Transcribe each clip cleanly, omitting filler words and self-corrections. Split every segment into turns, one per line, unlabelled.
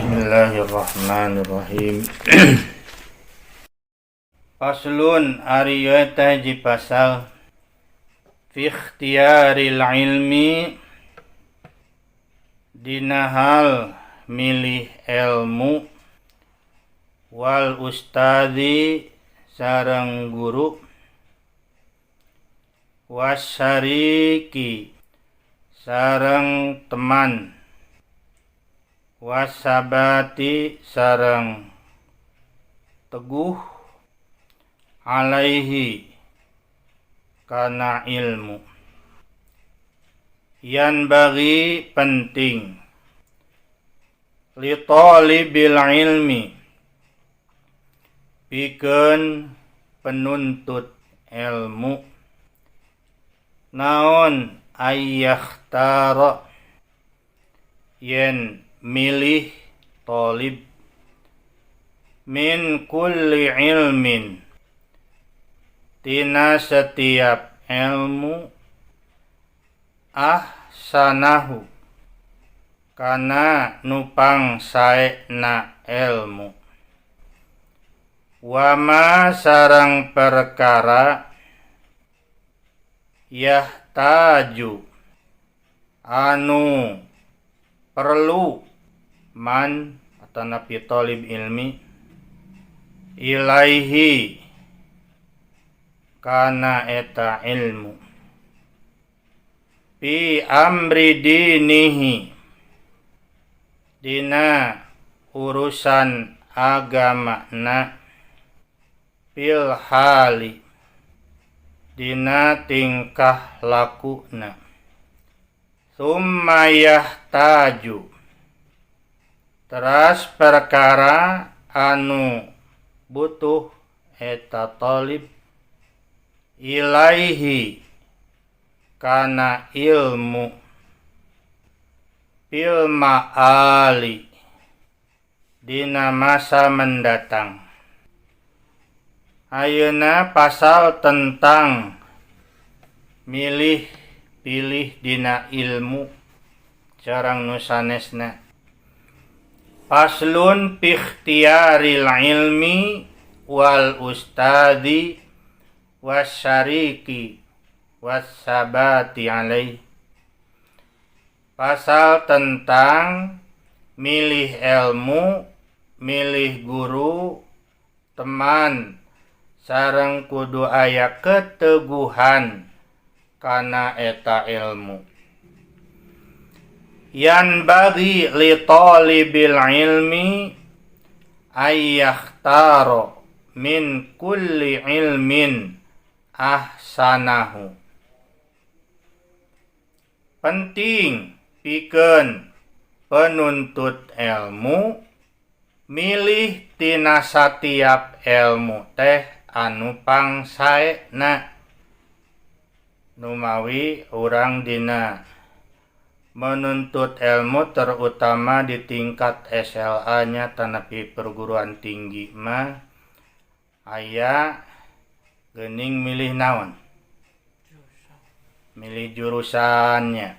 Bismillahirrahmanirrahim. Faslun, ari ieu teh hiji pasal, fi ikhtiyaril ilmi, dina hal milih ilmu, wal ustadi, sareng guru, wasyariki, sareng teman, wassabati, sareng teguh, alaihi, kana ilmu. Yanbaghi, penting, li talibil ilmi, pikeun penuntut ilmu, naon, ayyakhtara, yen milih talib, min kulli ilmin, tina setiap ilmu, ahsanahu, kana nu pangsaena ilmu, wama, sareng perkara, yahtaju, anu perlu, man atanapi talib ilmi, ilaihi, kana eta ilmu, fi amri dinihi, dina urusan agamana, fil hali, dina tingkah lakuna. Summa yahtaju, teras perkara anu butuh eta talib, ilaihi, kana ilmu, fil ma'ali, dina masa mendatang. Ayeuna pasal tentang milih pilih dina ilmu sareng nu sanesna. Faslun fi ikhtiyaril ilmi wal ustadi wasyariki wassabati alaih. Pasal tentang milih ilmu, milih guru, teman, sareng kudu aya keteguhan kana eta ilmu. Yanbaghi li talibil ilmi ayyakhtara min kulli ilmin ahsanahu. Penting pikeun penuntut ilmu milih tina satiap ilmu teh anu pangsaena. Numawi urang dina menuntut ilmu, terutama di tingkat SLA nya tanapi perguruan tinggi mah, aya geuning milih naon, milih jurusannya.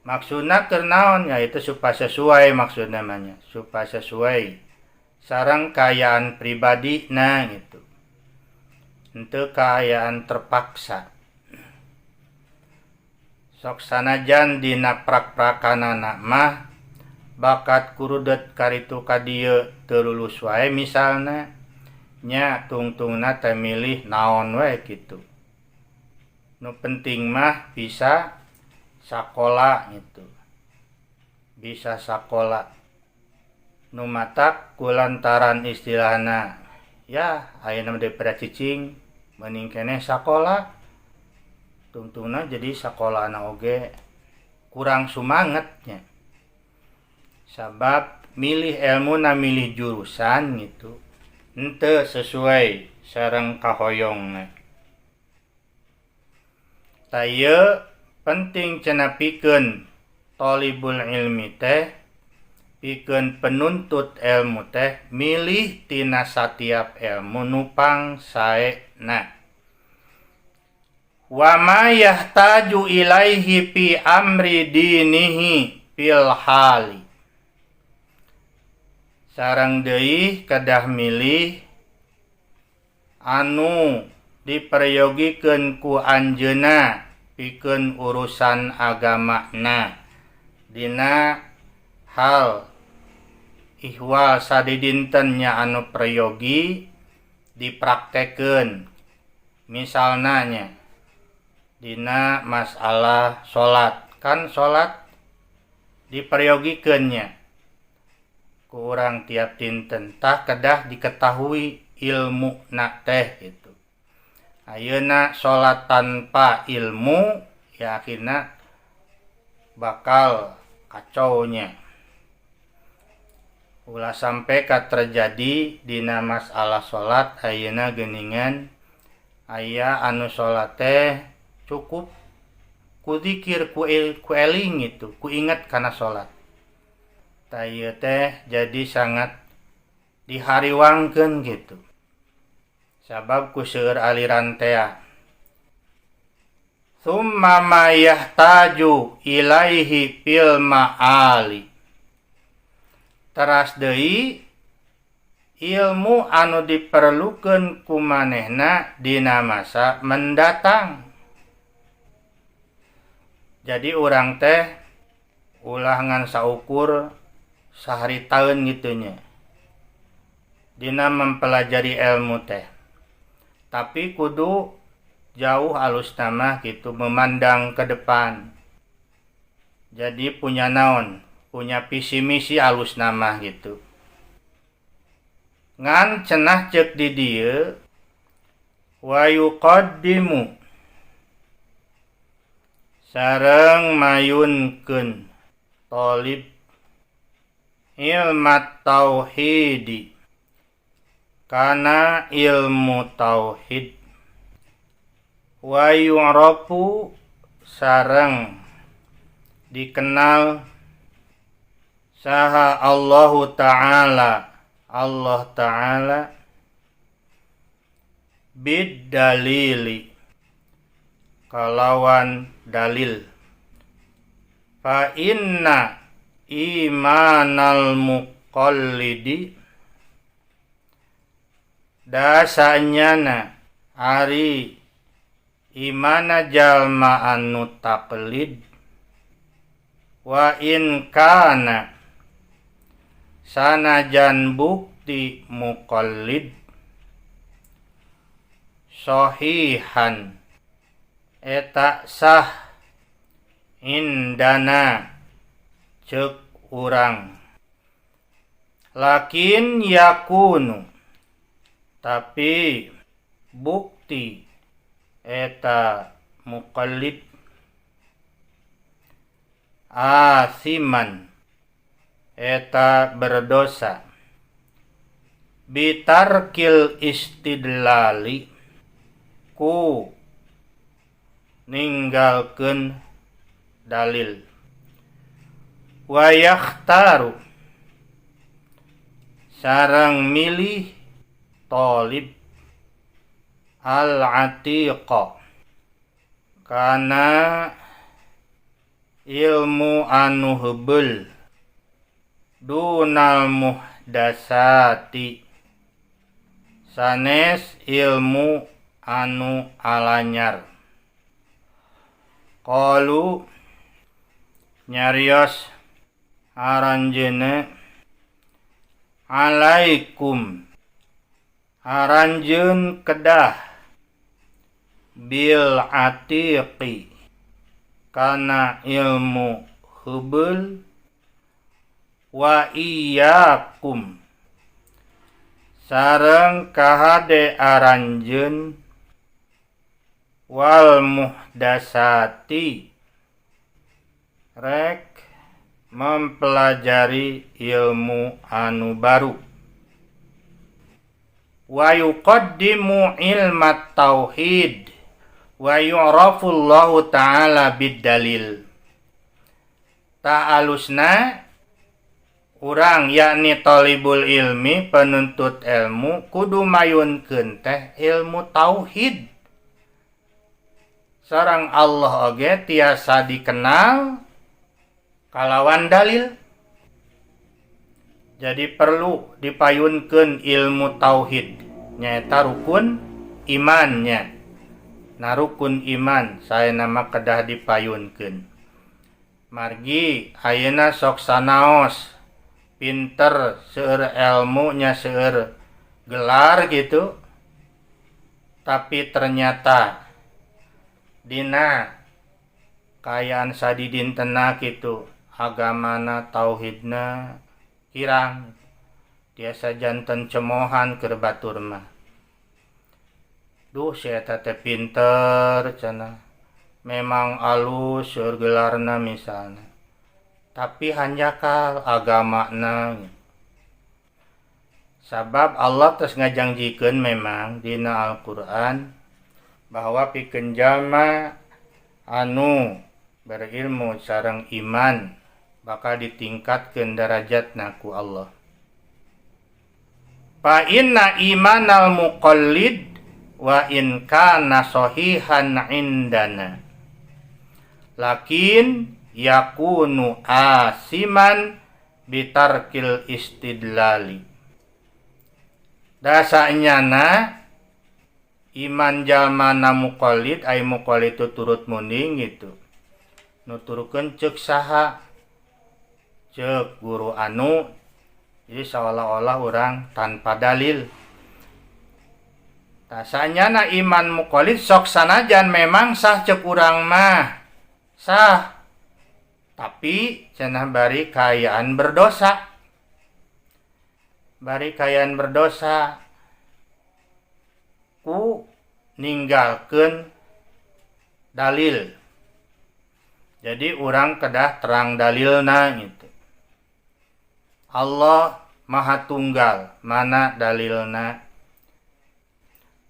Maksudna keur naon ya itu? Supaya sesuai, maksud namanya supaya sesuai sareng kaayaan pribadi. Nah, gitu, henteu kaayaan terpaksa. Sok sanajan dina prak-prakanana mah bakat kurudet karitu ka dieu teu lulus wae misalna nya, tungtungna teh milih naon we kitu, nu penting mah bisa sakola gitu, bisa sakola. Nu matak kulantaran istilahna ya ayeuna mah daripada cicing mending keneh sakola, tungtungna jadi sakolana oge kurang sumangetnya, sabab milih ilmu na, milih jurusan gitu henteu sesuai sareng kahoyongna. Tah, ieu penting cenah pikeun thalibul ilmi teh, pikeun penuntut ilmu teh milih tina satiap ilmu nu pangsaena, wa ma yahtaju ilaihi fi amri dinihi fil hali. Sareng deui kedah milih anu diperyogikeun ku anjeunna pikeun urusan agamana dina hal ihwal sadidinten nya anu peryogi dipraktekeun, misalna nya dina masalah salat. Kan salat diperyogikeun nya ku urang tiap dinten, tah kedah diketahui ilmuna teh gitu. Ayeuna salat tanpa ilmu ya akhirna bakal kacau nya. Ulah sampai ka terjadi dina masalah salat ayeuna geuningan aya anu salat teh cukup ku zikir, ku eling gitu, ku inget kana salat. Tah ieu teh jadi sangat dihariwangkeun gitu. Sabab ku seueur aliran tea. Tsumma ma yahtaju ilaihi fil ma'ali. Teras deui ilmu anu diperlukeun ku manehna dina masa mendatang. Jadi urang teh ulah ngan saukur saharitaeun gitu nya dina mempelajari ilmu teh, tapi kudu jauh alus mah gitu, memandang ke depan. Jadi punya naon, punya visi misi alus nama gitu. Ngan cenah cek di dieu, wa yuqaddimu sareng mayunkeun thalib ilmat tauhidi kana ilmu tauhid, wa yu'rafu sareng dikenal saha Allahu Ta'ala, Allah Ta'ala, bid dalili kalawan dalil. Fa inna imanal muqallidi dasanyana ari imana jalma anu taqlid, wa in kana sanajan bukti muqallid sahihan eta sah indana ceuk urang, lakin yakunu tapi bukti eta muqallid asiman eta berdosa bitarkil istidlali ku ninggalkeun dalil, wa yakhtaru sareng milih thalib al-atiqa kana ilmu anu heubeul dunal muhdasati sanes ilmu anu alanyar. Qalu nyarios aranjeuna alaikum aranjeun kedah bil atiqi kana ilmu heubeul, wa iyyakum sareng kahade aranjeun wal muhdasati rek mempelajari ilmu anu baru, wa yuqaddimu ilmat tauhid wa yu'rafullahu ta'ala bid dalil. Ta'alusna urang yakni thalibul ilmi penuntut ilmu kudu mayunkeun teh ilmu tauhid sareng Allah oge tiasa dikenal kalawan dalil. Jadi perlu dipayunkeun ilmu tauhid, nyaeta rukun imannya. Nah, rukun iman saena mah kedah dipayunkeun. Margi ayeuna sok sanaos pinter, seueur ilmunya, seueur gelar gitu, tapi ternyata dina kaayaan sadidintena gitu agamana, tauhidna kirang, tiasa janten cemohan keur batur mah. "Duh, si eta teh pinter," cenah, "memang alus, seueur gelarna," misalna, tapi hanjakal agamana. Sabab Allah tos ngajangjikeun memang dina Al-Qur'an bahwa pikeun jalma anu berilmu sareng iman bakal ditingkatkeun darajatna ku Allah. Fa inna imanal muqallid wa in kana sahihan indana lakin yakunu asiman bitarkil istidlali. Dasanyana iman jalma na muqallid, ai muqallid itu turut munding gitu, nuturkeun ceuk saha, ceuk guru anu, jadi seolah-olah orang tanpa dalil. Tasanyana iman muqallid sok sanajan memang sah, ceuk urang mah sah, tapi cenah bari kaayaan berdosa, bari kaayaan berdosa ku ninggalkeun dalil. Jadi urang kedah terang dalilna gitu. Allah Maha Tunggal, mana dalilna?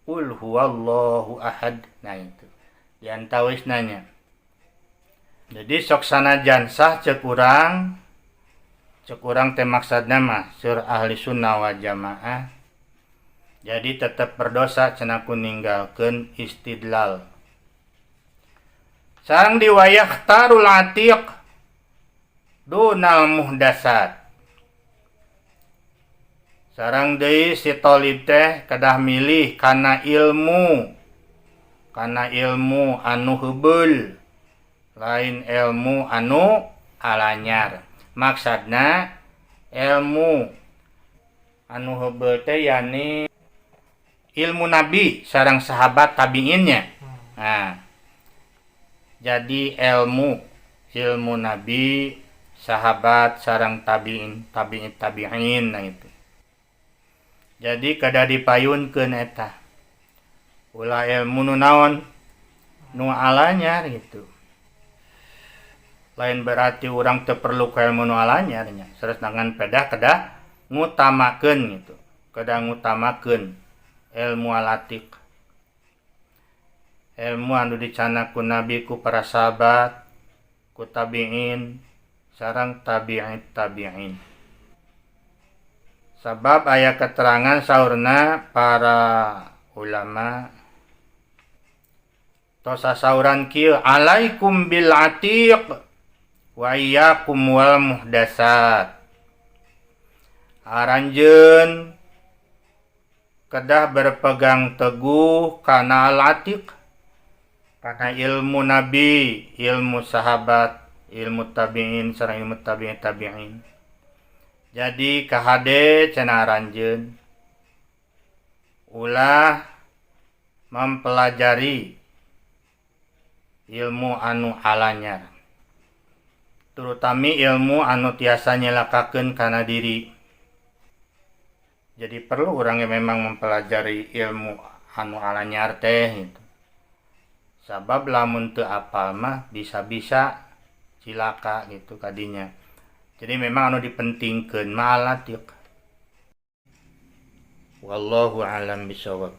Qul huwallahu ahad. Nah, itu diantawis nanya. Jadi sok sanajan sah ceuk urang, ceuk urang teh maksudna mah sur ahli sunnah wal jamaah, jadi tetap berdosa cenah ku ninggalkeun istidlal. Sareng di wayakhtarul atiq dunal muhdasat. Sareng deui si tolib teh kedah milih kana ilmu anu heubeul, lain ilmu anu alanyar. Maksudna ilmu anu heubeul teh yakni ilmu nabi sareng sahabat tabiinnya. Nah, jadi ilmu ilmu nabi, sahabat, sareng tabiin, tabiin, tabiin. Nah, itu jadi kedah dipayunkeun eta, ulah ilmu nu naon, nu alanyar gitu. Lain berarti urang teu perlu ka ilmu nu alanyar nya, sanes, ngan pedah kedah ngutamakeun gitu, kedah ngutamakeun ilmu al-atiq, ilmu anu dicandak ku nabi, ku para sahabat, ku tabiin, sareng tabi'in tabi'in. Sabab aya keterangan saurna para ulama tos sasauran kieu, alaikum bil atiq wa iyyakum wal muhdasat. Aranjeun kedah berpegang teguh kana al atiq, kana ilmu nabi, ilmu sahabat, ilmu tabi'in, sareng ilmu tabi'in tabi'in. Jadi kahade cenah aranjeun ulah mempelajari ilmu anu alanyar, terutama ilmu anu tiasa nyelakakeun kana diri. Jadi perlu orang yang memang mempelajari ilmu anu alanyar teh gitu. Sabab lamun teu apal mah bisa-bisa cilaka gitu kadinya. Jadi memang anu dipentingkeun mah al-atiq. Wallahu alam bisawab.